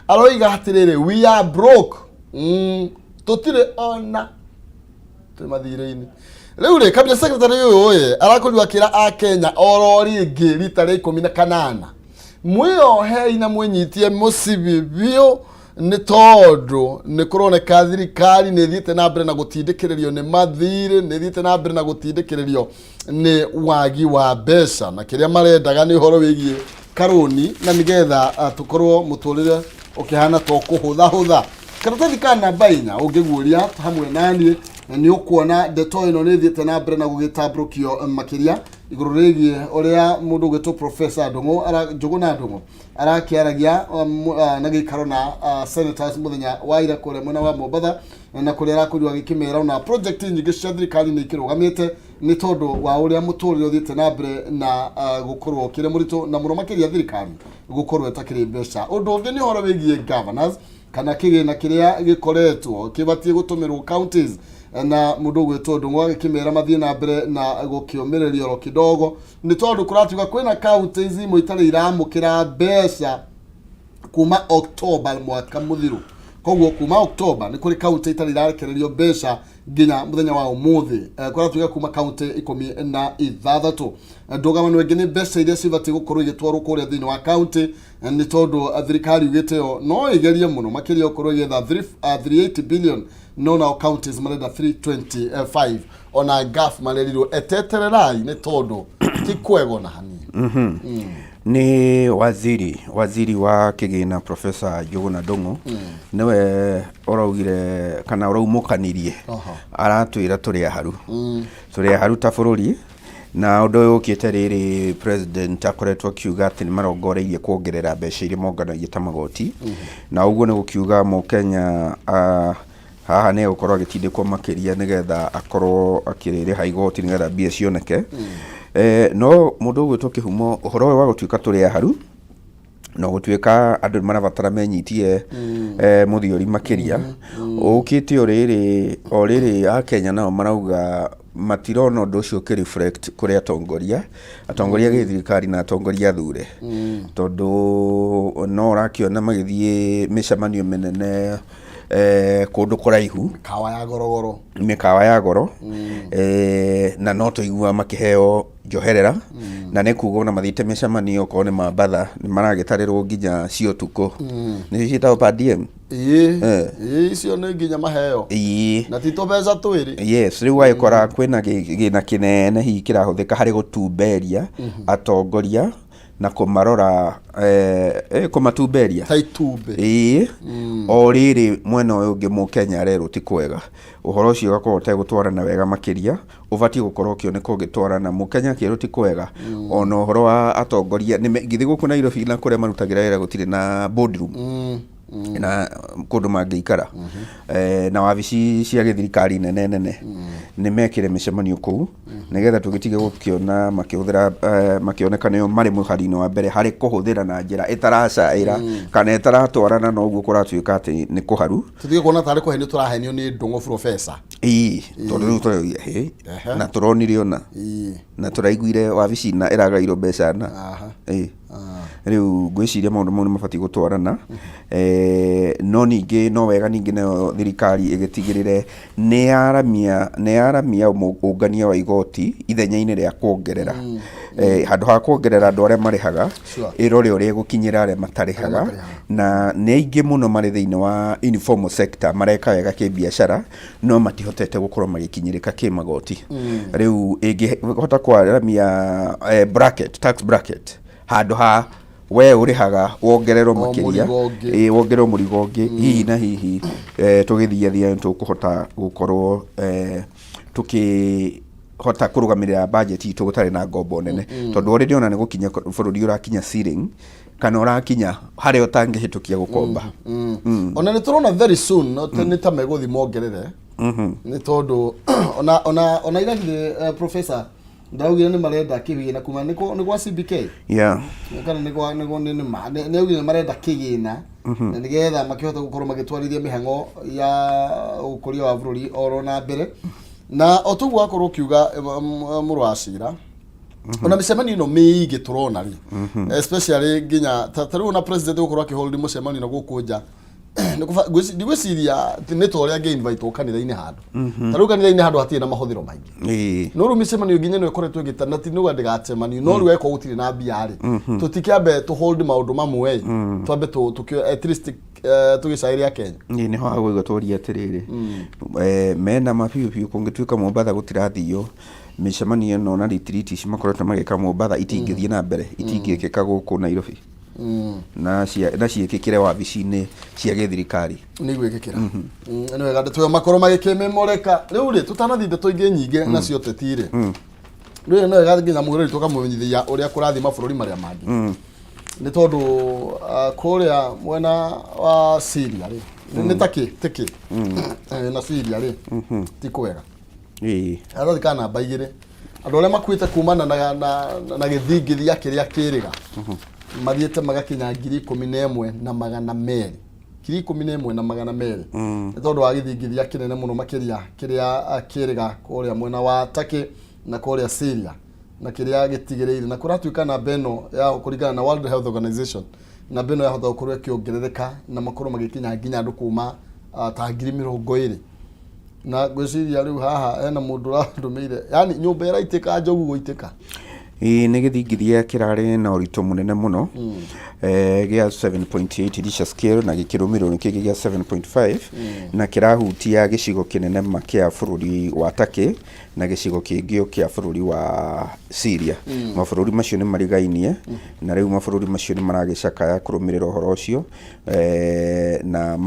Aroiga atĩrĩrĩ, "We are broke." Tũtirĩ ona twĩ mathirĩ-inĩ. Rĩu rĩ, cabinet secretary ũyũ ĩ arakorirwo akĩra akenya oro rĩngĩ rita rĩa 18, mwĩyohei na mwĩnyitie mũcibi biũ, nĩ tondũ nĩ kũroneka thirikari nĩ ĩthiĩte na mbere na gũtindĩkĩrĩrio nĩ mathirĩ, nĩ ĩthiĩte na mbere na gũtindĩkĩrĩrio nĩ wagi wa mbeca, na kĩrĩa marendaga nĩ ũhoro wĩgiĩ karũni na nĩgetha tũkorwo mũtũrĩre ũkĩhana to kũhũthahũtha. Karatathi ka namba 4 ũngĩguũria hamwe naniĩ nĩ ũkuona ndeto ĩno nĩ ĩthiĩte na mbere na gũgĩtambũrũkio makĩria igũrũ rĩgiĩ ũrĩa mũndũ ũgwĩtwo Professor Ndũng'ũ Njũgũna Ndũng'ũ arakĩaragia na gĩikaro na senators mũthenya wa ira kũrĩa mwena wa Mombatha, na kũrĩa arakorirwo agĩkĩmera ona project nyingĩ cia thirikari nĩ ikĩrũgamĩte nĩ tondũ wa ũrĩa mũtũrĩre ũthiĩte na mbere na gũkorwo ũkĩrĩ mũritũ, na mũno makĩria thirikari gũkorwo ĩtakĩrĩ mbeca. Ũndũ ũngĩ nĩ ũhoro wĩgiĩ governors kana kĩgĩna kĩrĩa gĩkoretwo kĩbatiĩ gũtũmĩrwo counties, na mũndũ ũgwĩtwo Ndũng'ũ agĩkĩmera mathiĩ na mbere na gũkĩũmĩrĩria oro kidogo, nĩ tondũ kũratuĩka kwĩna counties imwe itarĩ iramũkĩra mbeca kuma October mwaka mũthiru. Koguo kuma October nĩ kũrĩ kaunti itarĩ irarekererio mbeca nginya mũthenya wa ũmũthĩ. Kũratuĩka kuma kaunti 16. Ndũgamano ĩngĩ nĩ mbeca iria cibatiĩ gũkorwo igĩtwarwo kũrĩa thĩinĩ wa kaunti, nĩ tondũ thirikari yugĩte yo no ĩgerie mũno makĩria gũkorwo ĩgĩetha 380 billion, no nao counties marenda 325. Ona gaf marerirwo etetererai nĩ tondũ ti kwega ona hanini. Nĩ waziri wa kĩgĩna, Professor Njũgũna Ndung'u, nĩwe ũraugire kana ũraumũkanirie. Aratwĩra tũrĩ aharu, tũrĩ aharu ta bũrũri, na ũndũ ũyũ ũkĩte rĩrĩ president akoretwo akiuga atĩ nĩ marongoreirie kuongerera mbeca iria monganagia ta magoti, na ũguo nĩ gũkiuga mũkenya haha nĩ egũkorwo agĩtindĩkwo makĩria nĩgetha akorwo akĩrĩha igoti nĩgetha mbia cioneke. No mũndũ ũgwĩtwo Kĩhumo, ũhoro ũyũ wa gũtuĩka tũrĩ aharu na gũtuĩka andũ nĩ marabatara menyitie mũthiori makĩria ũkĩte o rĩrĩ akenya nao marauga matirona ũndũ ũcio ũkĩ reflect kũrĩ atongoria gĩthirikari na atongoria athure, tondũ no ũrakĩona magĩthiĩ mĩcemanio mĩnene kũndũ kũraihu. Kawa ya gorogoro. Mĩkawa ya goro, na no tũigua makĩheo njoherera, na nĩ kuga ona mathiĩte mĩcemanio okorwo nĩ Mambatha nĩ maragĩtarĩrwo nginya cia ũtukũ, nĩcio ciĩtagwo per diem. Ĩĩ. Ĩĩ, icio nĩ nginya maheo. Na ti tũbeca twĩrĩ. Yes, rĩu wagĩkora kwĩna gĩna kĩnene hihi kĩrahũthĩka harĩ gũtumberia atongoria na kũmarora, kũmatumberia ta itumbĩ. Ĩĩ, o rĩrĩ mwena ũyũ ũngĩ mũkenya arerwo ti kwega. Ũhoro ũcio ũgakorwo ũtegũtwarana wega makĩria, ũbatiĩ gũkorwo ũkĩoneka ũgĩtwarana mũkenya akĩrwo ti kwega. Ona ũhoro wa atongoria githĩ gũkũ Nairobi na kũrĩa marutagĩra wĩra gũtirĩ na boardroom na kũndũ mangĩikara, na wabici cia gĩthirikari nene nene nĩ mekĩre mĩcemanio kũu nĩgetha tũgĩtige gũkĩona makĩhũthĩra, makĩoneka nĩo marĩ mũhari-inĩ wa mbere harĩ kũhũthĩra na njĩra ĩtaracaĩra kana ĩtaratwarana na ũguo kũratuĩka atĩ nĩ kũharu. Tũtige kuona tarĩ kũhenio tũrahenio nĩ Ndũng'ũ professor. Ĩĩ, tondũ rĩu tũraugia hĩ na tũronire ona na tũraiguire wabici na ĩragairwo mbeca na Ĩĩ. Rĩu ngwĩciria maũndũ mau nĩ mabatiĩ gũtwarana. No ningĩ no wega ningĩ nayo thirikari ĩgĩtigĩrĩre nĩ yaramia ũngania wa igoti ithenya-inĩ rĩa kuongerera. Handũ ha kuongerera andũ arĩa marĩhaga, ĩrore ũrĩa ĩgũkinyĩra arĩa matarĩhaga, matarĩhaga. Na nĩ aingĩ mũno marĩ thĩinĩ wa informal sector mareka wega kĩbiacara no matihotete gũkorwo magĩkinyĩrĩka kĩmagoti. Rĩu ĩngĩhota kwaramia bracket, tax bracket, handũ ha we ũrĩhaga wongererwo O makĩria, mũrigo ũngĩ. Ĩĩ, wongererwo mũrigo ũngĩ, hihi na hihi tũgĩthiathia nĩ tũkũhota gũkorwo tũkĩhota kũrũgamĩrĩra budget itũ gũtarĩ na ngombo nene, tondũ already ona nĩ gũkinya bũrũri ũrakinya ceiling kana ũrakinya harĩa ũtangĩhĩtũkia gũkomba. Ona nĩ tũrona very soon no nĩ ta megũthi mongerere, nĩ tondũ ona iragithĩ professor ndaugire nĩ marenda kĩgĩna kuma nĩ gwa CBK kana nĩ kwa nĩ ma nĩ augire nĩ marenda kĩgĩna na nĩgetha makĩhote gũkorwo magĩtwarithia mĩhang'o ya ũkũria wa bũrũri oro na mbere. Na o toguo wakorwo ũkiuga, mũrũ wa cira. Ona mĩcemanio ĩno mĩingĩ tũrona rĩ, especially nginya ta rĩu ona president gũkorwo akĩhold mũcemanio na gũkũ nja, ndigwĩciria nĩ ta ũrĩa angĩ invite kanitha-inĩ handũ. Ta rĩu kanitha-inĩ handũ hatirĩ na mahũthĩro maingĩ. No rĩu mĩcemanio nginya ĩno ĩkoretwo ĩgĩta na ti nĩuga ndĩgacemanio, no rĩu eko gũtirĩ na mbia rĩ, tũtikĩambe tũ hold maũndũ mamwe ĩ, twambe at least tũgĩcaĩre Akenya. Niĩ nĩho hagũigua tũria atĩrĩrĩ, mena ma biũ biũ kũngĩtuĩka Mombatha gũtirathio mĩcemanio ĩno na retreat ici makoretwo magĩka Mombatha itingĩthiĩ na mbere, itingĩkĩka gũkũ Nairobi na ciĩkĩkĩre wabici-inĩ cia gĩthirikari. Nĩ gwĩkĩkĩra. Nĩ wega ndeto ĩyo makorwo magĩkĩmĩmũrĩka. Rĩu rĩ, tũtanathiĩ ndeto ingĩ nyingĩ nacio ũteti rĩ, rĩu nĩ wega nginya mũgũrĩri tũkamũmenyithia ũrĩa kũrathiĩ mabũrũri marĩa mangĩ, nĩ tondũ kũrĩa mwena wa Syria rĩ, nĩ takĩ tĩkĩ na Syria rĩ, ti kwega. Karatathi ka namba 2, andũ arĩa makuĩte kumana na gĩthingithia kĩrĩa kĩrĩga mathiĩte magakinya 11,200, 11,200, nĩ tondũ wa gĩthingithia kĩnene mũno makĩria kĩrĩa kĩrĩga kũrĩa mwena wa Turkey na kũrĩa Syria, na kĩrĩa gĩtigĩrĩire na kũratuĩka namba ĩno ya kũringana na World Health Organization, namba ĩno yahota gũkorwo ĩkĩongerereka na makorwo magĩkinya nginya andũ kuma ta 20,000. Na ngwĩciria rĩu haha hena mũndũ ũrandũmĩire, yani nyũmba ĩraitĩka, njogu gũitĩka. Ĩĩ, nĩ gĩthingithia kĩrarĩ na ũritũ mũnene mũno gĩa 7.8 Richter scale na gĩkĩrũmĩrĩrwo nĩ kĩngĩ gĩa 7.5, na kĩrahutia gĩcigo kĩnene ma kĩa bũrũri wa Turkey na gĩcigo kĩngĩ o kĩa bũrũri wa Syria. Mabũrũri macio nĩ marigainie, na rĩu mabũrũri macio nĩ maragĩcakaya kũrũmĩrĩra ũhoro ũcio, na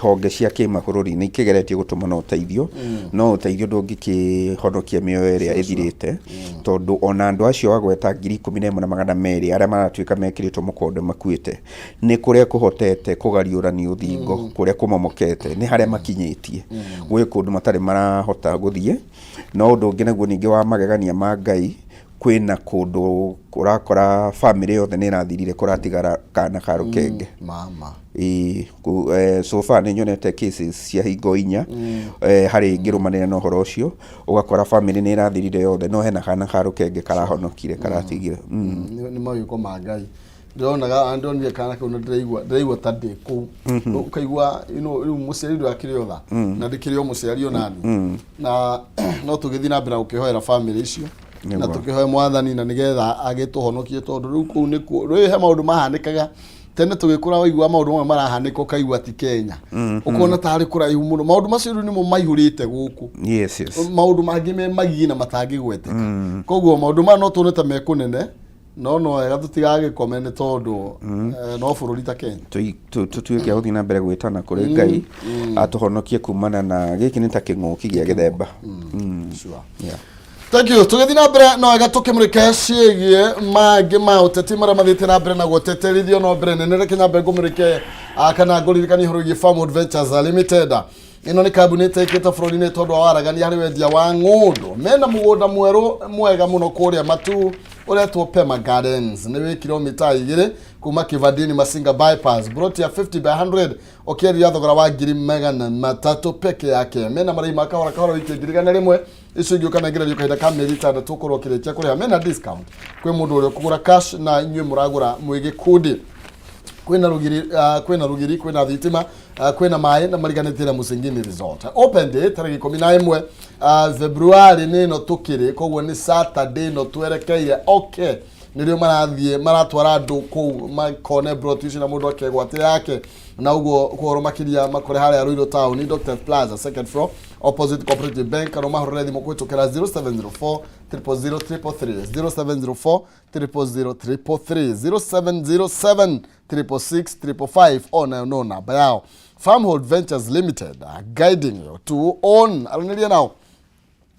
honge cia kĩmabũrũri nĩ ikĩgeretie gũtũmana ũteithio, no ũteithio ndũngĩkĩhonokia mĩoyo ĩrĩa ĩthirĩte, tondũ ona andũ acio wagweta 11,200 arĩa maratuĩka mekĩrĩtwo mũkonde makuĩte, nĩ kũrĩa kũhotete kũgariũrania ũthingo, kũrĩa kũmomokete nĩ harĩa makinyĩtie, gwĩ kũndũ matarĩ marahota gũthiĩ. No ũndũ ũngĩ naguo ningĩ wa magegania ma Ngai, kwĩna kũndũ ũrakora bamĩrĩ yothe nĩ ĩrathirire, kũratigara kana ka rũkenge. Mama. Ĩĩ, so far nĩ nyonete cases cia hingo 4 harĩ ngĩrũmanĩrĩra na ũhoro ũcio, ũgakora bamĩrĩ nĩ ĩrathirire yothe, no hena kana ka rũkenge karahonokire, karatigire. Nĩ mawĩko ma Ngai. Ndĩronaga, ndonire kana kau na ndĩraigua ta ndĩ kũu, ũkaigua rĩu mũciari ndũ akĩrĩ otha na ndĩkĩrĩ o mũciari onani, na no tũgĩthiĩ na mbere na gũkĩhoera bamĩrĩ icio na tũkĩhoe Mwathani na nĩgetha agĩtũhonokie, tondũ rĩu kũu nĩkuo rĩu he maũndũ mahanĩkaga tene tũgĩkũra, waigua maũndũ mamwe marahanĩka ũkaigua ti Kenya, ũkona tarĩ kũraihu mũno. Maũndũ macio rĩu nĩmo maihũrĩte gũkũ, maũndũ mangĩ me magigi na matangĩgweteka. Koguo maũndũ maya no tuone ta me kũnene, no wega tũtigagĩkome, nĩ tondũ no bũrũri ta Kenya. Tũtuĩke a gũthiĩ na mbere gwĩtana kũrĩ Ngai atũhonokie kumana na gĩkĩ, nĩ ta kĩng'ũki gĩa gĩthemba. Sure. Thank you. Tũgĩthiĩ na mbere, no wega tũkĩmũrĩke ciĩgiĩ mangĩ ma ũteti marĩa mathiĩte na mbere na gũteterithio. No mbere nene, reke nyambe ngũmũrĩke kana ngũririkanie ũhoro wĩgiĩ Farmwood Ventures Limited. Ĩno nĩ kambuni ĩtĩkĩte bũrũri-inĩ tondũ wa waragania harĩ wendia wa ng'ũndũ. Mena mũgũnda mwerũ mwega mũno kũrĩa Matu ũretwo Pema Gardens. Nĩ wĩkirwo mita 2 kuma Kivandini Masinga bypass. Plot ya 50 by 100 ũkĩendia thogora wa 300,000 peke yake. Mena marĩhi ma kahora kahora, wiki 100,000, icio ingĩ ũkanengererio kahinda ka mĩeri 6 ũkorwo ũkĩrĩkia kũrĩha. Mena discount kwĩ mũndũ ũrĩa ũkũgũra cash na inyuĩ mũragũra mwĩ gĩkundi. Kwĩna rũgiri, kwĩna rũgiri, kwĩna thitima, kwĩna maĩ na mariganĩtie na Musingini Resort. Open day tarĩki 11 February nĩ ĩno tũkĩrĩ, koguo nĩ Saturday ĩno twerekeire. Okay, nĩrĩo marathiĩ maratwara andũ kũu makone broti icio na mũndũ akegwatĩra yake, na ũguo kũhoro makĩria makore harĩa Ruiru Town, Dr Plaza, second floor, opposite Cooperative Bank, kana ũmahũrĩre thimũ kũhĩtũkĩra 0704 000 333, 0704 000 333, 0707 666 555, onayo no namba yao. Farmhold Ventures Limited, guiding you to own. Aranĩria nao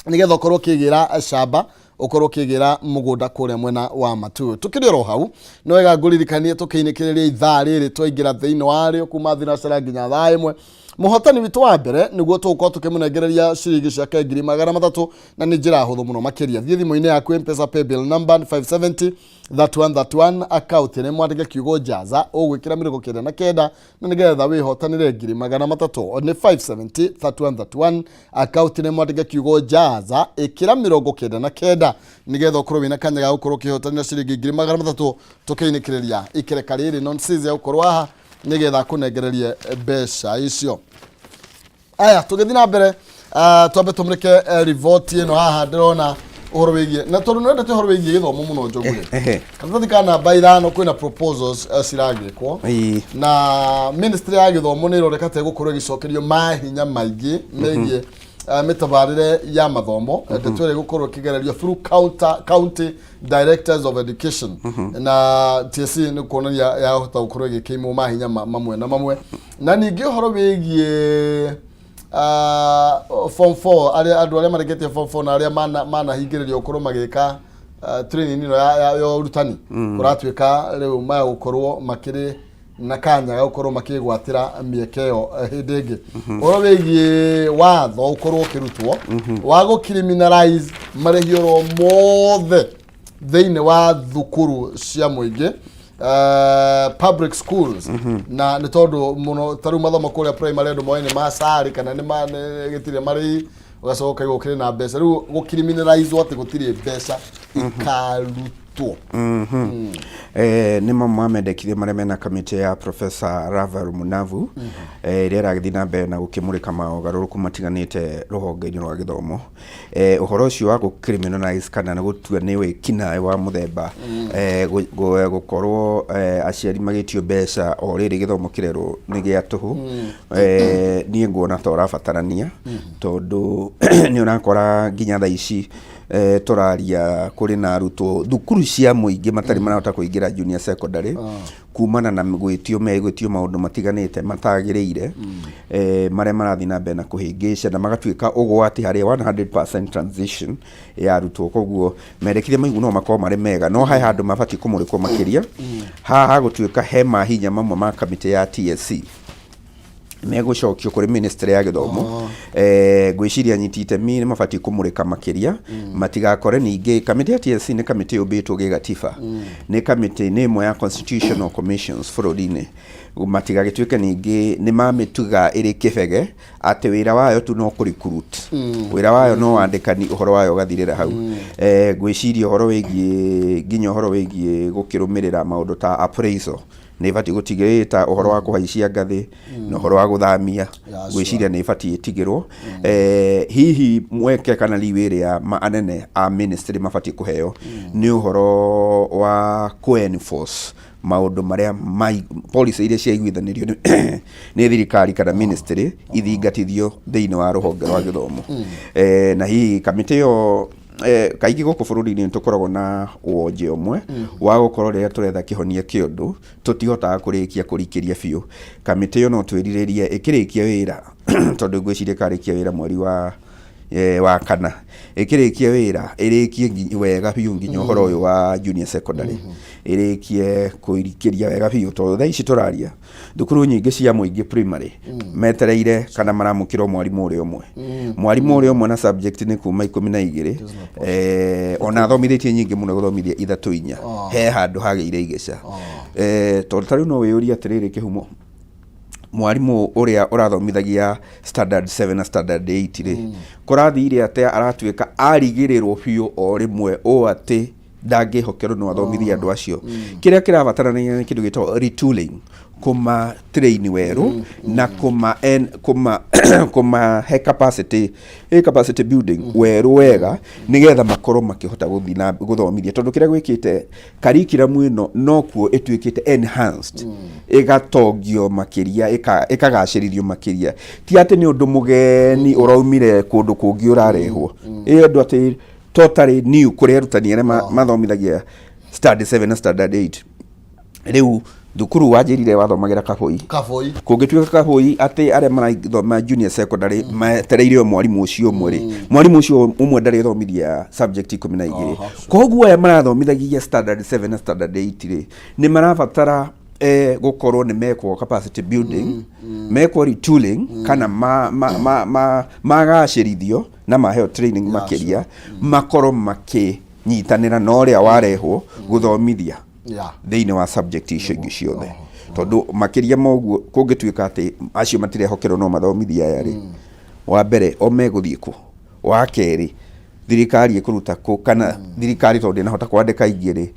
nigetha ũkorwo ũkĩgĩra camba, ũkorwo ũkĩgĩra mũgũnda kũrĩa mwena wa Matu. Tukĩrĩ oro hau, nĩ wega ngũririkanie tũkĩinĩkĩrĩria ithaa rĩrĩ twaingĩra thĩinĩ warĩo kuma thinacara nginya thaa 1. Mũhotani witũ wa mbere nĩguo tũgũkorwo tũkĩmũnengereria ciringi ciake 300,000, na nĩ njĩra hũthũ mũno makĩria. Thiĩ thimũ-inĩ yaku, M-Pesa paybill number 570 3131, account nĩ mwandĩke kiugo Jaza, ũgwĩkĩra 99 na nĩgetha wĩhotanĩre 300,000. Nĩ 570 3131, account nĩ mwandĩke kiugo Jaza, ĩkĩra 99 nĩgetha ũkorwo wĩna kanya ga gũkorwo ũkĩhotanĩra ciringi 300,000. Tũkĩinĩkĩrĩria ikereka rĩrĩ nonsense ya gũkorwo haha nĩgetha akũnengererie mbeca icio. Aya, tũgĩthiĩ na mbere, twambe tũmũrĩke riboti ĩno haha ndĩrona ũhoro wĩgiĩ, na tondũ nĩwendete ũhoro wĩgiĩ gĩthomo mũno, Njogu rĩ, karatathi ka namba 5, kwĩna proposals ciragĩkwo na ministry ya gĩthomo nĩ ĩroneka ta ĩgũkorwo ĩgĩcokerio mahinya maingĩ megiĩ mĩtabarĩre ya mathomo. Ndeto ĩrĩa ĩgũkorwo ĩkĩgererio through county directors of education, na TSC nĩ kuonania yahota gũkorwo ĩgĩkĩimwo mahinya mamwe na mamwe. Na ningĩ ũhoro wĩgiĩ form 4, arĩa andũ arĩa marĩkĩtie form 4 na arĩa manahingĩrĩrio gũkorwo magĩka training ĩno ya ũrutani, kũratuĩka rĩu maya gũkorwo makĩrĩ na kanya ga gũkorwo makĩgwatĩra mĩeke ĩyo. Hĩndĩ ĩngĩ ũhoro wĩgiĩ watho ũkorwo ũkĩrutwo wa gũ criminalize marĩhi oro mothe thĩinĩ wa thukuru cia mũingĩ, public schools, na nĩ tondũ mũno ta rĩu mathomo kũrĩa primary andũ moĩ nĩ macari kana nĩ gĩtirĩ marĩhi, ũgacoka ũkaigua ũkĩrĩ na mbeca. Rĩu gũ criminalize atĩ gũtirĩ mbeca ikarutwo. Nĩ mamwe ma mendekithia marĩa mena kamĩtĩ ya Professor Rafael Munavu, ĩrĩa ĩragĩthiĩ na mbere na gũkĩmũrĩka mogarũrũku matiganĩte rũhonge-inĩ rwa gĩthomo. Ũhoro ũcio wa gũ-criminalize kana nĩ gũtua nĩ wĩkinaĩ wa mũthemba gũkorwo aciari magĩtio mbeca o rĩrĩ gĩthomo kĩrerwo nĩ gĩa tũhũ, niĩ nguona ta ũrabatarania, tondũ nĩ ũrakora nginya thaa ici tũraria kũrĩ na arutwo thukuru cia mũingĩ matarĩ marahota kũingĩra junior secondary kumana na gwĩtio megwĩtio maũndũ matiganĩte matagĩrĩire, marĩa marathiĩ na mbere na kũhĩngĩca na magatuĩka ũgwati harĩ 100% transition ya arutwo. Koguo mendekithia mau no makorwo marĩ mega, no he handũ mabatiĩ kũmũrĩkwo makĩria. Haha hagũtuĩka he mahinya mamwe ma kamĩtĩ ya TSC megũcokio kũrĩ ministry ya gĩthomo. Ngwĩciria anyiti itemi nĩ mabatiĩ kũmũrĩka makĩria matigakore ningĩ kamĩtĩ ya TSC nĩ kamĩtĩ yũmbĩtwo gĩgatiba, nĩ kamĩtĩ nĩ ĩmwe ya constitutional commissions bũrũri-inĩ, matigagĩtuĩke ningĩ nĩ mamĩtuga ĩrĩ kĩbege atĩ wĩra wayo tu no kũ recruit, wĩra wayo no wandĩkani, ũhoro wayo ũgathirĩra hau. Ngwĩciria ũhoro wĩgiĩ nginya ũhoro wĩgiĩ gũkĩrũmĩrĩra maũndũ ta appraisal nĩ ĩbatiĩ gũtigĩrĩra ũhoro wa kũhaicia ngathĩ na ũhoro wa gũthamia. Ngwĩciria nĩ ĩbatiĩ ĩtigĩrwo. Hihi mweke kana leeway ĩrĩa anene a ministry mabatiĩ kũheo nĩ ũhoro wa kũ-enforce maũndũ marĩa policy iria ciaiguithanĩrio nĩ thirikari kana ministry ithingatithio thĩinĩ wa rũhonge rwa gĩthomo. Na hihi kamĩtĩ ĩyo, kaingĩ gũkũ bũrũri-inĩ nĩ tũkoragwo na wonje ũmwe wa gũkorwo rĩrĩa tũretha kĩhonia kĩa ũndũ tũtihotaga kũrĩkia kũrikĩria biũ. Kamĩtĩ ĩyo no twĩrirĩrie ĩkĩrĩkia wĩra, tondũ ngwĩciria ĩkarĩkia wĩra mweri wa kana, ĩkĩrĩkia wĩra ĩrĩkie wega biũ nginya ũhoro ũyũ wa junior secondary, ĩrĩkie kũrikĩria wega biũ, tondũ thaa ici tũraria thukuru nyingĩ cia mũingĩ primary metereire kana maramũkĩra o mwarimũ ũrĩa ũmwe, mwarimũ ũrĩa ũmwe na subject nĩ kuma 12, ona athomithĩtie nyingĩ mũno gũthomithia ithatũ inya, he handũ hagĩire igĩca. Tondũ ta rĩu no wĩyũrie atĩrĩrĩ, kĩhumo mwarimũ ũrĩa ũrathomithagia standard 7 na standard 8 rĩ, kũrathire atĩa aratuĩka arigĩrĩrwo biũ o rĩmwe ũũ atĩ ndangĩhokerwo no athomithie andũ acio? Kĩrĩa kĩrabatarania nĩ kĩndũ gĩtagwo retooling, kũma train werũ na kũma en, kũma kũmahe capacity, capacity building werũ wega nĩgetha makorwo makĩhota gũthiĩ na gũthomithia, tondũ kĩrĩa gwĩkĩte curriculum ĩno nokuo ĩtuĩkĩte enhanced, ĩgatongio makĩria, ĩkagacĩrithio makĩria. Ti atĩ nĩ ũndũ mũgeni ũraumire kũndũ kũngĩ ũrarehwo, ĩ ũndũ atĩ totally new kũrĩ arutani arĩa mathomithagia standard 7 na standard 8. Rĩu thukuru wanjĩrire wathomagĩra Kabũi. Kaboi. Kũngĩtuĩka Kabũi atĩ arĩa marathoma junior secondary metereire o mwarimũ ũcio ũmwe rĩ, mwarimũ ũcio ũmwe ndarĩ thomithia subject 12. Koguo aya marathomithagia standard 7 na standard 8 rĩ, nĩ marabatara Gũkorwo nĩ mekwo capacity building, mekwo retooling, kana magacĩrithio na maheo training makĩria, makorwo makĩnyitanĩra na ũrĩa warehwo gũthomithia thĩinĩ wa subject icio ingĩ ciothe, tondũ makĩria ma ũguo kũngĩtuĩka atĩ acio matirehokerwo no mathomithia aya rĩ, wa mbere o megũthiĩ kũ? Wa kerĩ, thirikari ĩkũruta kũ? Kana thirikari tondũ ndĩnahota kwandĩka ingĩ rĩ,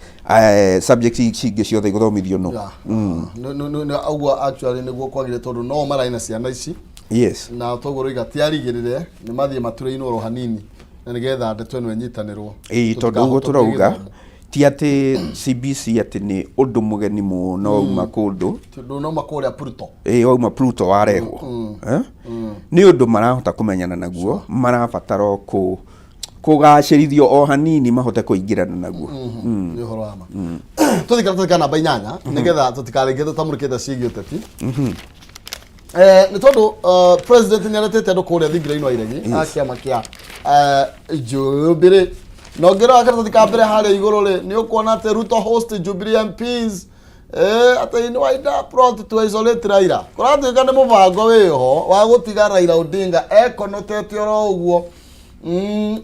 subject ici ingĩ ciothe igũthomithio no? Ũguo actually nĩguo kwagĩrĩire, tondũ no mararĩ na ciana ici. Na toguo rũiga ti arigĩrĩre nĩ mathiĩ maturĩinwo oro hanini na nĩgetha ndeto ĩno ĩnyitanĩrwo. Ĩĩ, tondũ ũguo tũrauga ti atĩ CBC atĩ nĩ ũndũ mũgeni mũno wauma kũndũ. Tondũ no makũrĩa Pluto. Ĩĩ, wauma Pluto warehwo. Eh? Nĩ ũndũ marahota kũmenyana naguo, marabatara o kũgacĩrithio o hanini mahote kũingĩrana naguo. Nĩ ũhoro wa ma. Tũthiĩ karatathi ka namba 8 nĩgetha tũtikarĩkie tũtamũrĩkĩte ciĩgiĩ ũteti. Nĩ tondũ president nĩ aretete andũ kũrĩa thingira-inĩ wa iregi a kĩama kĩa Jubilee, na ũngĩrora karatathi ka mbere harĩa igũrũ rĩ, nĩ ũkuona atĩ Ruto host Jubilee MPs atĩ in wider plot to isolate Raila. Kũratuĩka nĩ mũbango wĩho wa gũtiga Raila Odinga ekonotete oro ũguo,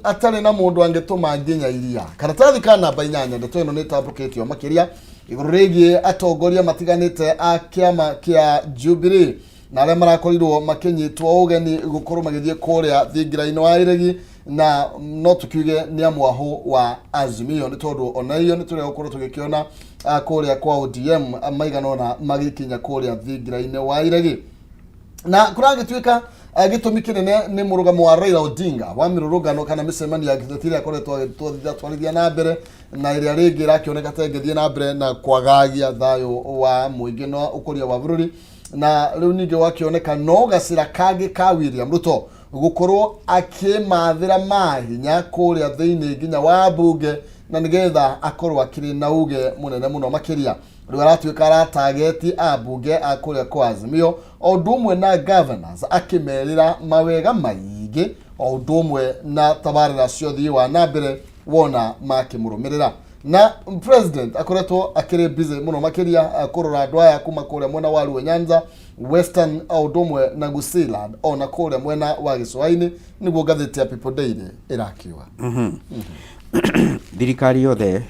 atarĩ na mũndũ angĩtũma nginya iria. Karatathi ka namba 8, ndeto ĩno nĩ ĩtambũkĩtio makĩria igũrũ rĩgiĩ atongoria matiganĩte a kĩama kĩa Jubilee na arĩa marakorirwo makĩnyitwo ũgeni gũkorwo magĩthiĩ kũrĩa thingira-inĩ wa iregi, na no tũkiuge nĩ amwahũ wa Azimio, nĩ tondũ ona iyo nĩ tũrĩa gũkorwo tũgĩkĩona kũrĩa kwa ODM maigana ũna magĩkinya kũrĩa thingira-inĩ wa iregi. Na kũragĩtuĩka gĩtũmi kĩnene nĩ mũrũgamo wa Raila Odinga wa mĩrũrũngano kana mĩcemanio ya gĩteti ĩrĩa akoretwo agĩtwarithia na mbere, na ĩrĩa rĩngĩ ĩrakĩoneka ta ĩngĩthiĩ na mbere na kwagagia thayũ wa mũingĩ na ũkũria wa bũrũri. Na rĩu ningĩ gwakĩoneka no gacĩra kangĩ ka William Ruto gũkorwo akĩmathĩra mahinya kũrĩa thĩinĩ nginya wa mbunge, na nĩgetha akorwo akĩrĩ na uge mũnene mũno makĩria. Rĩu aratuĩka aratageti ambunge a kũrĩa kwa Azimio o ũndũ ũmwe na governors, akĩmerĩra mawega maingĩ o ũndũ ũmwe na tabarĩra cia ũthii wa na mbere wona makĩmũrũmĩrĩra. Na president akoretwo akĩrĩ busy mũno makĩria kũrora andũ aya kuma kũrĩa mwena wa Luo Nyanza, Western o ũndũ ũmwe na Gusiiland, ona kũrĩa mwena wa gĩcũa-inĩ, nĩguo ngathĩti ya People Daily ĩrakiuga. Thirikari yothe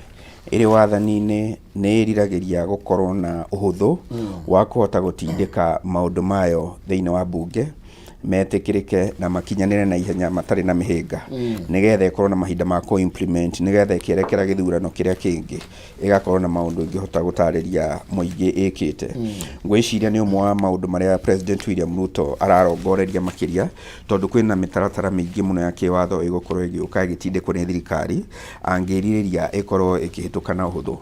ĩrĩ wathani-inĩ nĩ ĩriragĩria gũkorwo na ũhũthũ wa kũhota gũtindĩka maũndũ mayo thĩinĩ wa mbunge metĩkĩrĩke na makinyanĩre na ihenya matarĩ na mĩhĩnga, nĩgetha ĩkorwo na mahinda ma kũ implement, nĩgetha ĩkĩerekera gĩthurano kĩrĩa kĩngĩ ĩgakorwo na maũndũ ĩngĩhota gũtarĩria mũingĩ ĩkĩte. Ngwĩciria nĩ ũmwe wa maũndũ marĩa President William Ruto ararongoreria makĩria, tondũ kwĩna mĩtaratara mĩingĩ mũno ya kĩwatho ĩgũkorwo ĩgĩũka ĩgĩtindĩkwo nĩ thirikari, angĩrirĩria ĩkorwo ĩkĩhĩtũka na ũhũthũ.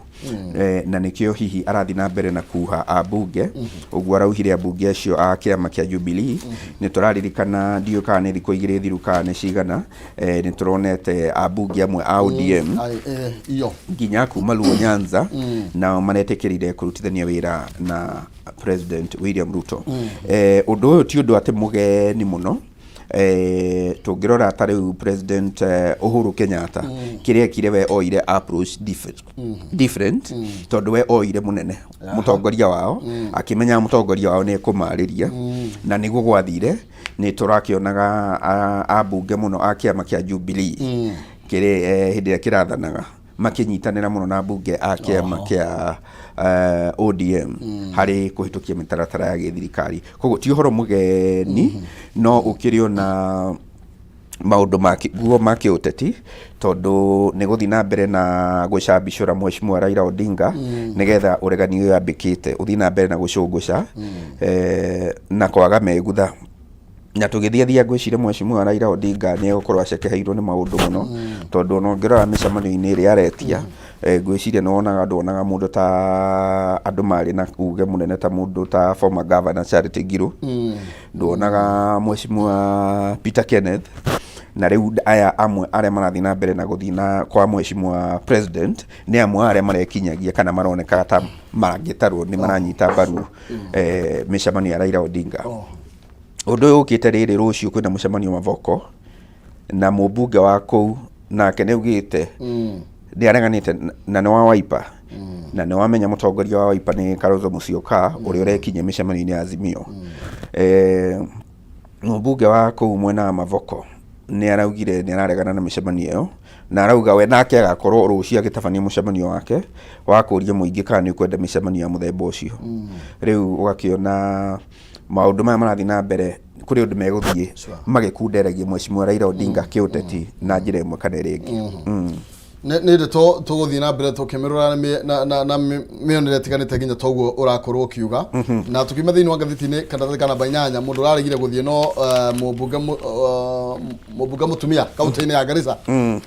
Na nĩkĩo hihi arathiĩ na mbere na kuha ambunge ũguo arauhire ambunge acio a kĩama kĩa Jubilee. Nĩ tũraririkana, ndiũĩ kana nĩ thikũ 2 thiru kana nĩ cigana, nĩ tũronete ambunge amwe a ODM Ai, iyo nginya kuma Luo Nyanza nao maretĩkĩrire kũrutithania wĩra na President William Ruto. Ũndũ ũyũ ti ũndũ atĩ mũgeni mũno. Tũngĩrora ta rĩu President Uhuru Kenyatta, kĩrĩa ekire, we oire approach different, tondũ we oire mũnene mũtongoria wao, akĩmenya mũtongoria wao nĩ ekũmarĩria, na nĩguo gwathire. Nĩ tũrakĩonaga ambunge mũno a kĩama kĩa Jubilee kĩrĩ hĩndĩ ĩrĩa kĩrathanaga makĩnyitanĩra mũno na mbunge a kĩama kĩa ODM harĩ kũhĩtũkia mĩtaratara ya gĩthirikari. Koguo ti ũhoro mũgeni, no ũkĩrĩ ona maũndũ ma guo ma kĩũteti, tondũ nĩ gũthiĩ na mbere na gũcambicũra Mheshimiwa Raila Odinga, nĩgetha ũregani ũyũ ambĩkĩte ũthiĩ na mbere na gũcũngũca na kwaga megutha. Na tũgĩthiathia, ngwĩciria Mheshimiwa Raila Odinga nĩ egũkorwo acekeheirwo nĩ maũndũ mũno, tondũ ona ũngĩrora mĩcemanio-inĩ ĩrĩa aretia, ngwĩciria nĩ wonaga nduonaga mũndũ ta andũ marĩ na uge mũnene ta mũndũ ta former governor Charity Ngilu, nduonaga Mheshimiwa Peter Kenneth, na rĩu aya amwe arĩa marathiĩ na mbere na gũthiĩ na kwa Mheshimiwa President nĩ amwe a arĩa marekinyagia kana maroneka ta mangĩtarwo nĩ maranyita mbaru mĩcemanio ya Raila Odinga. Ũndũ ũyũ ũkĩte rĩrĩ, rũciũ kwĩna mũcemanio Mavoko na mũmbunge wa kũu nake nĩ augĩte nĩ areganĩte na nĩ wa Wiper. Na nĩ wamenya mũtongoria wa Wiper nĩ Kalonzo Musyoka ũrĩa ũrekinyia mĩcemanio-inĩ ya Azimio. Mũmbunge wa kũu mwena wa Mavoko nĩ araugire nĩ araregana na mĩcemanio ĩyo na arauga we nake agakorwo rũciũ agĩtabania mũcemanio wake wa kũria mũingĩ kana nĩ ũkwenda mĩcemanio ya mũthemba ũcio. Rĩu ũgakĩona maũndũ maya marathiĩ na mbere kũrĩ ũndũ megũthiĩ magĩkunderagia Mheshimiwa Raila Odinga kĩũteti na njĩra ĩmwe kana ĩrĩa ĩngĩ. Nĩ ndeto tũgũthiĩ na mbere tũkĩmĩrora na mĩonere ĩtiganĩte nginya toguo ũrakorwo ũkiuga. Na tũkiuma thĩinĩ wa ngathĩti-inĩ karatathi ka namba 8, mũndũ ũraregire gũthiĩ no mũmbunge mũtumia kaunti-inĩ ya Garissa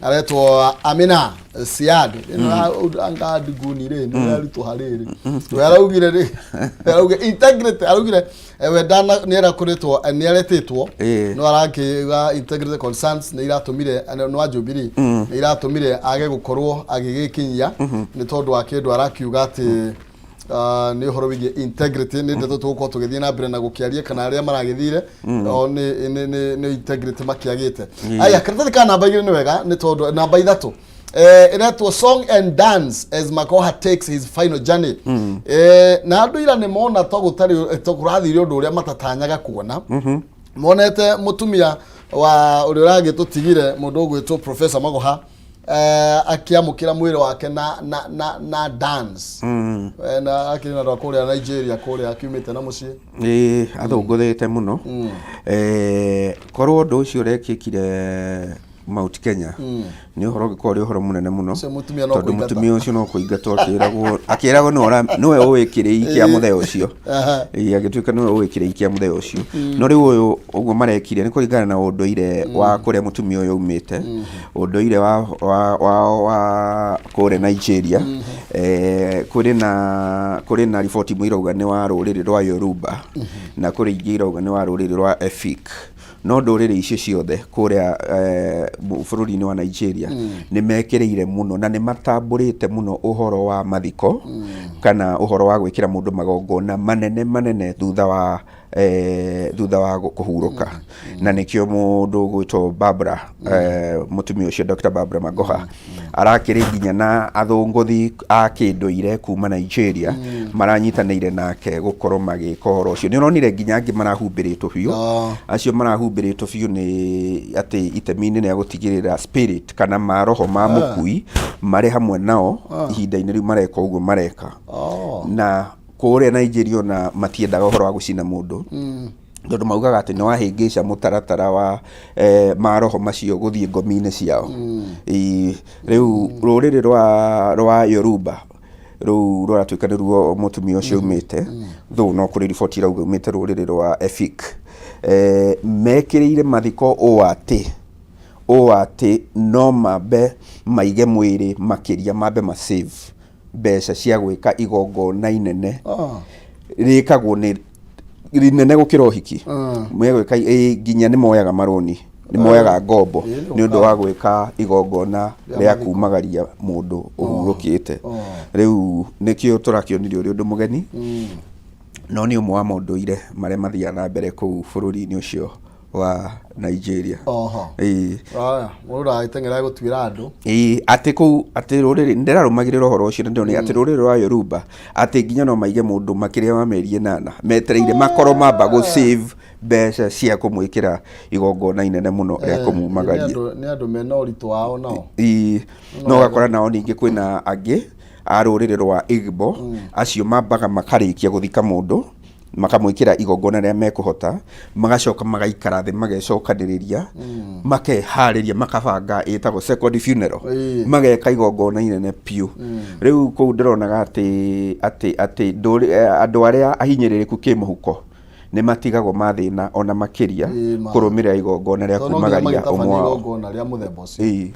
aretwo Amina Siad. Ĩno anga ndiguni rĩ nĩ ũraritũha rĩrĩ. We araugire rĩ, araugire integrity, araugire we ndana nĩ arakoretwo nĩ aretĩtwo, no arakiuga integrity concerns nĩ iratũmire nĩ wa Jubilee nĩ iratũmire age gũkorwo agĩgĩkinyia nĩ tondũ wa kĩndũ arakiuga atĩ nĩ ũhoro wĩgiĩ integrity. Nĩ ndeto tũgũkorwo tũgĩthiĩ na mbere na gũkĩaria kana arĩa maragĩthire o nĩ integrity makĩagĩte. Aya, karatathi ka namba 2 nĩ wega nĩ tondũ namba 3 ĩretwo "Song and Dance as Magoha Takes His Final Journey". Na andũ ira nĩ mona to gũtarĩ to kũrathire ũndũ ũrĩa matatanyaga kuona. Monete mũtumia wa ũrĩa ũragĩtũtigire, mũndũ ũgwĩtwo Professor Magoha, akĩamũkĩra mwĩrĩ wake na dance. Na akĩrĩ na andũ a kũrĩa Nigeria kũrĩa akiumĩte na mũciĩ. Ĩĩ, athũngũthĩte mũno. Korwo ũndũ ũcio ũrekĩkire Mount Kenya nĩ ũhoro ũngĩkorwo ũrĩ ũhoro mũnene mũno. Ũcio mũtumia no tondũ kũingata. Mũtumia ũcio no kũingatwo, akĩragwo nĩwe ũĩ kĩrĩi kĩa mũthee ũcio. Ĩĩ, agĩtuĩka nĩwe ũĩ kĩrĩi kĩa mũthee ũcio. No rĩu ũyũ ũguo marekire nĩ kũringana na ũndũire wa kũrĩa mũtumia ũyũ aumĩte, ũndũire wa kũrĩa Nigeria. Kũrĩ na riboti imwe irauga nĩ wa rũrĩrĩ rwa Yoruba na kũrĩ ingĩ irauga nĩ wa rũrĩrĩ rwa Efik, no ndũrĩrĩ icio ciothe kũrĩa bũrũri-inĩ wa Nigeria nĩ mekĩrĩire mũno na nĩ matambũrĩte mũno ũhoro wa mathiko kana ũhoro wa gwĩkĩra mũndũ magongona manene manene thutha wa kũhurũka. Na nĩkĩo mũndũ ũgwĩtwo Barbara, mũtumia ũcio Dr. Barbara Magoha, arakĩrĩ nginya na athũngũthi a kĩndũire kuma Nigeria maranyitanĩire nake gũkorwo magĩka ũhoro ũcio. Nĩ ũronire nginya angĩ marahumbĩrĩtwo biũ. Acio marahumbĩrĩtwo biũ nĩ atĩ itemi-inĩ rĩa gũtigĩrĩra spirit kana maroho ma mũkui marĩ hamwe nao ihinda-inĩ rĩu mareka ũguo mareka. Na kũrĩa Nigeria ona matiendaga ũhoro wa gũcina mũndũ tondũ maugaga atĩ nĩ wahĩngĩca mũtaratara wa maroho macio gũthiĩ ngomi-inĩ ciao. Ĩĩ, rĩu rũrĩrĩ rwa Yoruba rũu rũratuĩka nĩruo mũtumia ũcio umĩte though no kũrĩ riboti irauga umĩte rũrĩrĩ rwa Efik. Mekĩrĩire mathiko ũũ atĩ no mambe maige mwĩrĩ makĩria mambe ma save mbeca cia gwĩka igongona inene rĩkagwo nĩ rinene gũkĩra ũhiki. Megwĩka nginya nĩ moyaga marũni, nĩ moyaga ngombo nĩ ũndũ wa gwĩka igongona Rĩa rĩa mathiko. Kumagaria mũndũ ũhurũkĩte. Rĩu nĩkĩo tũrakĩonire ũrĩ ũndũ mũgeni, no nĩ ũmwe wa maũndũire marĩa mathiaga na mbere kũu bũrũri-inĩ ũcio wa Nigeria. Ĩĩ. Aya, mũndũ ndagagĩteng'era gũtuĩra andũ. Ĩĩ, atĩ kũu atĩ rũrĩrĩ ndĩrarũmagĩrĩra ũhoro ũcio na ndĩrona atĩ rũrĩrĩ rwa Yoruba atĩ nginya no maige mũndũ makĩria ma mĩeri 8 metereire makorwo mamba gũ save mbeca cia kũmwĩkĩra igongona inene mũno rĩa kũmumagaria. Nĩ andũ mena ũritũ wao nao. Ĩĩ, no ũgakora nao ningĩ kwĩna angĩ a rũrĩrĩ rwa Igbo, acio mambaga makarĩkia gũthika mũndũ, makamwĩkĩra igongona rĩrĩa mekũhota, magacoka magaikara thĩ, magecokanĩrĩria, makeharĩria, makabanga ĩtagwo second funeral. Mageka igongona inene biũ. Rĩu kũu ndĩronaga atĩ andũ arĩa ahinyĩrĩrĩku kĩmũhuko nĩ matigagwo mathĩna ona makĩria Ĩĩ, ma. kũrũmĩrĩra igongona rĩa Tondũ no nginya kumagaria magĩtabania ũmwe wao. Igongona rĩa mũthemba ũcio.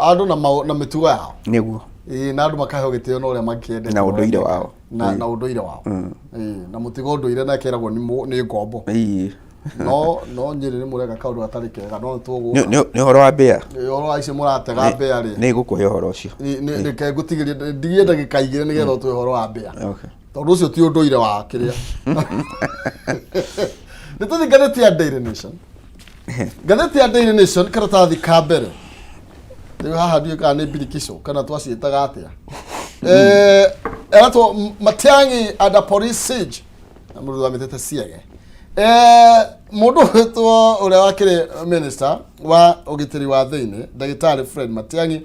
Andũ na mĩtugo yao. Nĩguo. Ĩĩ, na andũ makaheo gĩtĩo na ũrĩa makĩendete Na ũndũire wao. Na ũndũire wao. Ĩĩ, na mũtigo ũndũire na keragwo nĩ ngombo. No Nyĩrĩ nĩ mũreka kaũndũ gatarĩ kega no tũgũka. Nĩ ũhoro wa mbĩa. Ũhoro wa icio mũratega mbĩa rĩ. Nĩ ngũkũhe ũhoro ũcio. Reke ngũtigĩrie ndigie ndagĩka 2 nĩgetha ũtũhe ũhoro wa mbĩa. Tondũ ũcio ti ũndũire wa kĩrĩa nĩ tũthiĩ. Ngathĩti ya Daily Nation, ngathĩti ya Daily Nation, karatathi ka mbere. Rĩu haha ndiũĩ kana nĩ mbirikico kana twaciĩtaga atĩa. Eh, eratwo Matiang'i under police siege. Na mũndũ amĩtĩte ciege. Eh, mũndũ wĩtwo ũrĩa wakĩrĩ minister wa ũgitĩri wa thĩinĩ ndagĩtarĩ Fred Matiang'i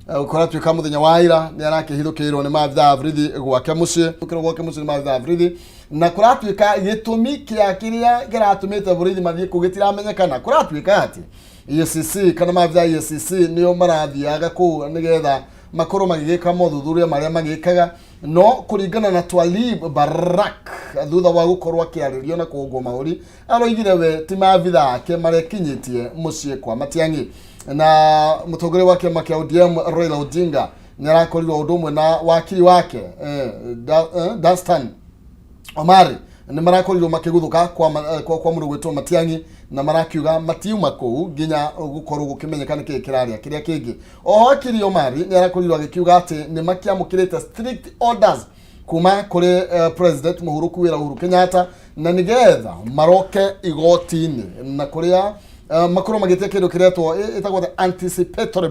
kũratuĩka mũthenya wa ira nĩ arakĩhithũkĩirwo nĩ maabithaa a borithi gwake mũciĩ kĩrwo gwake mũciĩ nĩ maabithaa a borithi na kũratuĩka gĩtũmi kĩa kĩrĩa kĩratũmĩte borithi mathiĩ kũu gĩtiramenyekana. Kũratuĩka atĩ EACC kana maabithaa a EACC nĩo marathiaga kũu nĩgetha makorwo magĩgĩka mothuthuria marĩa magĩkaga, no kũringana na Twalib Barak thutha wa gũkorwo akĩarĩrio na kũhũngwo mahũri, aroigire we ti maabithaa ake marekinyĩtie mũciĩ kwa Matiang'i. Na mũtongoria wa kĩama kĩa ODM Raila Odinga nĩ arakorirwo ũndũ ũmwe na wakiri wake Danstan Omari nĩ marakorirwo makĩguthũka kwa mũndũ gwĩtwo Matiang'i na marakiuga matiuma kũu nginya gũkorwo gũkĩmenyeka nĩ kĩĩ kĩrarĩa kĩrĩa kĩngĩ. Oho wakiri Omari nĩ arakorirwo agĩkiuga atĩ nĩ makĩamũkĩrĩte strict orders kuma kũrĩ president mũhurũku wĩra Uhuru Kenyatta na nĩgetha maroke igoti-inĩ na kũrĩa makorwo magĩtia kĩndũ kĩretwo ĩtagwo the anticipatory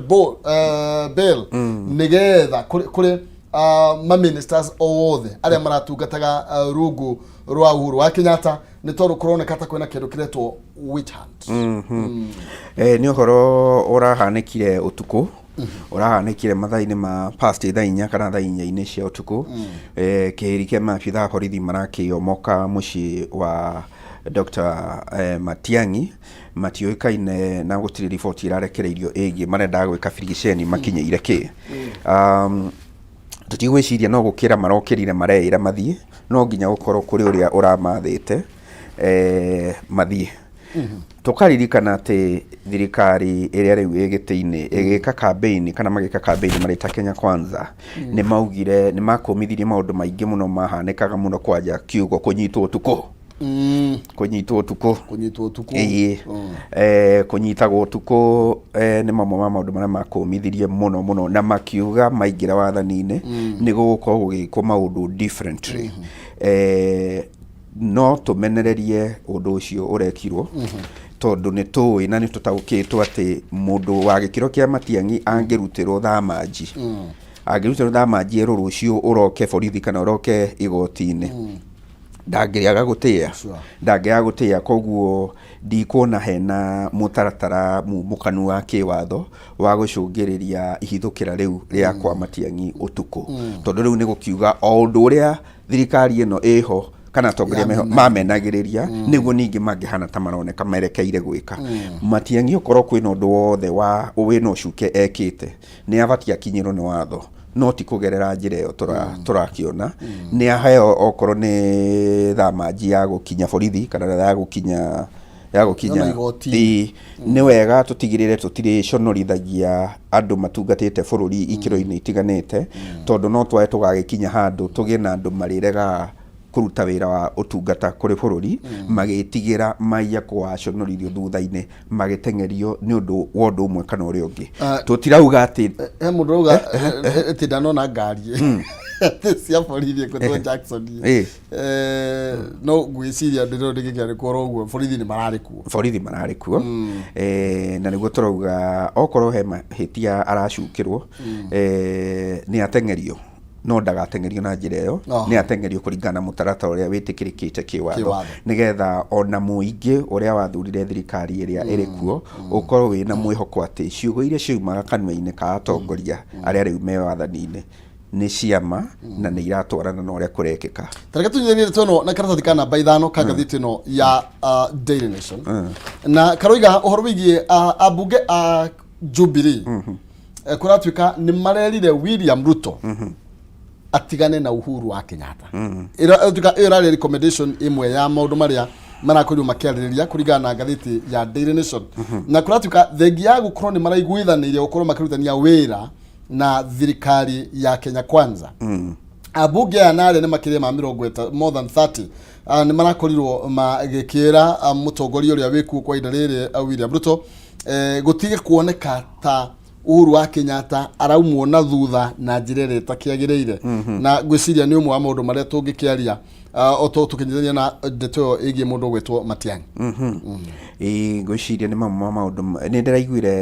bail nĩgetha kũrĩ ma ministers othe arĩa maratungataga rungu rwa Uhuru wa Kenyatta, nĩ tondũ kũroneka ta kwĩna kĩndũ kĩretwo witch hunt. Nĩ ũhoro ũrahanĩkire ũtukũ, ũrahanĩkire mathaa-inĩ ma past thaa 4 kana thaa 4-inĩ cia ũtukũ. Kĩhĩri kĩa maabithaa a borithi marakĩomoka mũciĩ wa Dr. Matiang'i matiũĩkaine na gũtirĩ riboti ĩrarekereirio ĩgiĩ marendaga gwĩka birigiceni makinyĩire kĩ. Tũtigwĩciria no gũkĩra marokĩrire mareĩra mathiĩ, no nginya gũkorwo kũrĩ ũrĩa ũramathĩte mathiĩ. Tũkaririkana atĩ thirikari ĩrĩa rĩu ĩ gĩtĩ-inĩ ĩgĩka campaign kana magĩka campaign marĩta Kenya Kwanza, nĩ maugire nĩ makũmithirie maũndũ maingĩ mũno mahanĩkaga mũno, kwanja kiugo kũnyitwo ũtukũ. Kũnyitwo ũtukũ. Kũnyitwo ũtukũ. Ĩĩ. Kũnyitagwo ũtukũ nĩ mamwe ma maũndũ marĩa makũmithirie mũno mũno, na makiuga maingĩra wathani-inĩ nĩ gũgũkorwo gũgĩkwo maũndũ differently. No tũmenererie ũndũ ũcio ũrekirwo tondũ nĩ tũĩ na nĩ tũtaũkĩtwo atĩ mũndũ wa gĩkĩro kĩa Matiang'i angĩrutĩrwo thamanji, angĩrutĩrwo thamanji erwo rũciũ ũroke borithi kana ũroke igoti-inĩ, ndangĩaga gũtĩa. Ndangĩaga gũtĩa. Koguo ndikuona hena mũtaratara mumũkanu wa kĩwatho wa gũcũngĩrĩria ihithũkĩra rĩu rĩa kwa Matiang'i ũtukũ, tondũ rĩu nĩ gũkiuga o ũndũ ũrĩa thirikari ĩno ĩho kana atongoria meho mamenagĩrĩria nĩguo ningĩ mangĩhana ta maroneka merekeire gwĩka. Matiang'i okorwo kwĩna ũndũ wothe wa wĩna ũcuke ekĩte, nĩ abatiĩ akinyĩrwo nĩ watho, no ti kũgerera njĩra ĩyo tũrakĩona. Nĩ aheo okorwo nĩ thamanji ya gũkinya borithi kana ya gũkinya Ona igoti. Ĩĩ, nĩ wega tũtigĩrĩre tũtirĩconorithagia andũ matungatĩte bũrũri ikĩro-inĩ itiganĩte, tondũ no twage tũgagĩkinya handũ tũgĩe na andũ marĩregaga kũruta wĩra wa ũtungata kũrĩ bũrũri magĩtigĩra maiya kũgaconorithio thutha-inĩ magĩteng'erio nĩ ũndũ wa ũndũ ũmwe kana ũrĩa ũngĩ. Tũtirauga atĩ He mũndũ ũrauga atĩ ndanona ngari atĩ cia borithi ĩkwĩtwo Jackson. No ngwĩciria ndĩrona ndĩgĩkĩa kworo ũguo borithi nĩ mararĩ kuo. Borithi mararĩ kuo. Na nĩguo tũrauga okorwo he mahĩtia aracukĩrwo, nĩ ateng'erio, no ndagateng'erio na njĩra ĩyo. Nĩ ateng'erio kũringana na mũtaratara ũrĩa wĩtĩkĩrĩkĩte kĩwatho. Kĩwatho. Nĩgetha ona mũingĩ ũrĩa wathurire thirikari ĩrĩa ĩrĩ kuo ũkorwo wĩna mwĩhoko atĩ ciugo iria ciaumaga kanua-inĩ ka atongoria arĩa rĩu me wathani-inĩ nĩ ciama na nĩ iratwarana na ũrĩa kũrekĩka. Tareke tunyithanie ndeto ĩno na karatathi ka namba 5 ka ngathĩti ĩno ya Daily Nation, na karoiga ũhoro wĩgiĩ ambunge a Jubilee. Kũratuĩka nĩ marerire William Ruto atigane na Uhuru wa Kenyatta. Ĩratuĩka ĩyo ĩrarĩ recommendation ĩmwe ya maũndũ marĩa marakorirwo makĩarĩrĩria kũringana na ngathĩti ya Daily Nation, na kũratuĩka thengia ya gũkorwo nĩ maraiguithanĩirie gũkorwo makĩrutithania wĩra na thirikari ya Kenya Kwanza, ambunge aya na arĩa nĩ makĩria ma more than 30 nĩ marakorirwo magĩkĩra mũtongoria ũrĩa wĩkuo kwa ihinda rĩrĩ, William Ruto, gũtige kuoneka ta Uhuru wa Kenyatta araumwo na thutha na njĩra ĩrĩa ĩtakĩagĩrĩire. Na ngwĩciria nĩ ũmwe wa maũndũ marĩa tũngĩkĩaria. O tũkĩnyitithania na ndeto ĩyo ĩgiĩ mũndũ ũgwĩtwo Matiang'i. Ĩĩ, ngwĩciria nĩ mamwe ma maũndũ nĩ ndĩraiguire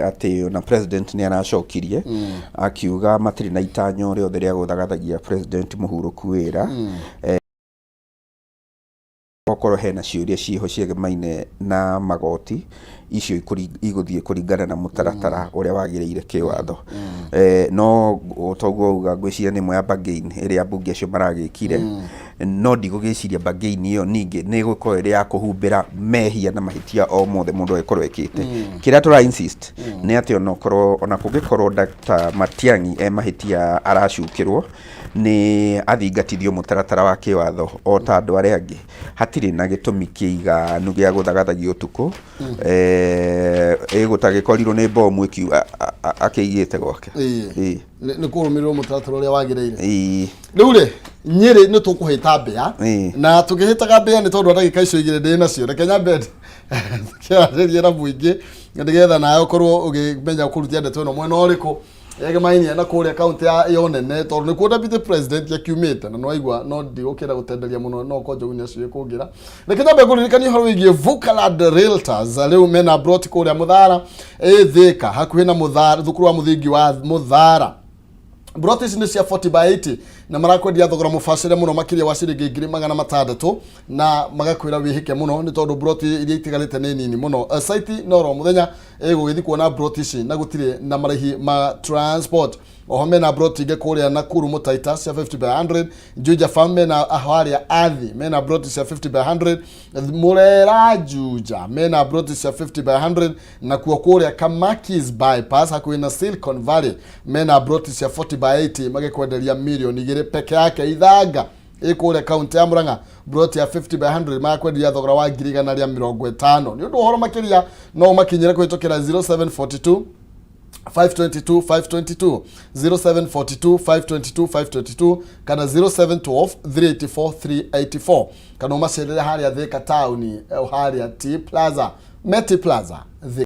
atĩ ona president nĩ aracokirie akiuga matirĩ na itanyo rĩothe rĩa gũthagathagia president mũhurũku wĩra. Okorwo hena ciũria ciĩho ciegemaine na magoti, icio igũthiĩ kũringana na mũtaratara ũrĩa wagĩrĩire kĩwatho. No toguo auga, ngwĩciria nĩ ĩmwe ya bargain ĩrĩa ambunge acio maragĩkire, no ndigũgĩciria bargain ĩyo ningĩ nĩ ĩgũkorwo ĩrĩ ya kũhumbĩra mehia na mahĩtia o mothe mũndũ angĩkorwo ekĩte. Kĩrĩa tũra insist nĩ atĩ onokorwo ona kũngĩkorwo Dr. Matiang'i e mahĩtia aracukĩrwo, nĩ athingatithio mũtaratara wa kĩwatho o ta andũ arĩa angĩ. Hatirĩ na gĩtũmi kĩiganu gĩa gũthagathagio ũtukũ, ĩgũtagĩkorirwo nĩ bomu akĩigĩte gwake. Ĩĩ. Nĩ kũrũmĩrĩrwo mũtaratara ũrĩa wagĩrĩire. Rĩu rĩ, Nyĩrĩ nĩ tũkũhĩta mbĩa. Na tũkĩhĩtaga mbĩa nĩ tondũ wa ndagĩka icio igĩrĩ ndĩ nacio, reke nyambe tũkĩarĩrie na mũingĩ nĩgetha nawe ũkorwo ũkĩmenya kũrutia ndeto ĩno mwena ũrĩkũ yegemainie na kũrĩa kaunti ya Onene, tondũ nĩkuo deputy president akiumĩte na nĩwaigua no ndigũkĩenda gũtenderia mũno, no ko Njogu nĩacio ĩkũngĩra. Reke nyambe ngũririkanie ũhoro wĩgiĩ Vukalad Realtors. Rĩu mena broti kũrĩa Mũthara, ĩ Thĩka, hakuhĩ na Mũthara, thukuru wa mũthingi wa Mũthara. Broti ici nĩ cia 40 by 80 na marakwendia thogora mũbacĩre mũno makĩria wa ciringi 600,000, na magakwĩra wĩhĩke mũno nĩ tondũ broti iria itigarĩte nĩ nini mũno. Site no ro mũthenya ĩgũgĩthiĩ kuona broti ici na gũtirĩ na marĩhi ma transport. Oho mena broti ingĩ kũrĩa Nakuru Mũtaita cia 50 by 100, Juja Farm mena harĩa Athi mena broti cia 50 by 100, Murera Juja mena broti cia 50 by 100, nakuo kũrĩa Kamakis Bypass hakuhĩ na Silicon Valley mena broti cia 40 by 80 magĩkwenderia 2 mirioni peke yake. Ithanga ĩ kũrĩa kaunti ya Murang'a, broti ya 50 by 100 magakwenderia thogora wa 150,000. Nĩ ũndũ ũhoro makĩria no ũmakinyĩre kũhĩtũkĩra 0742 522 522, 0742 522 522 kana 0712 384 384, kana ũmacerere harĩa Thika taũni, harĩa T Plaza, Meti Plaza, Thika.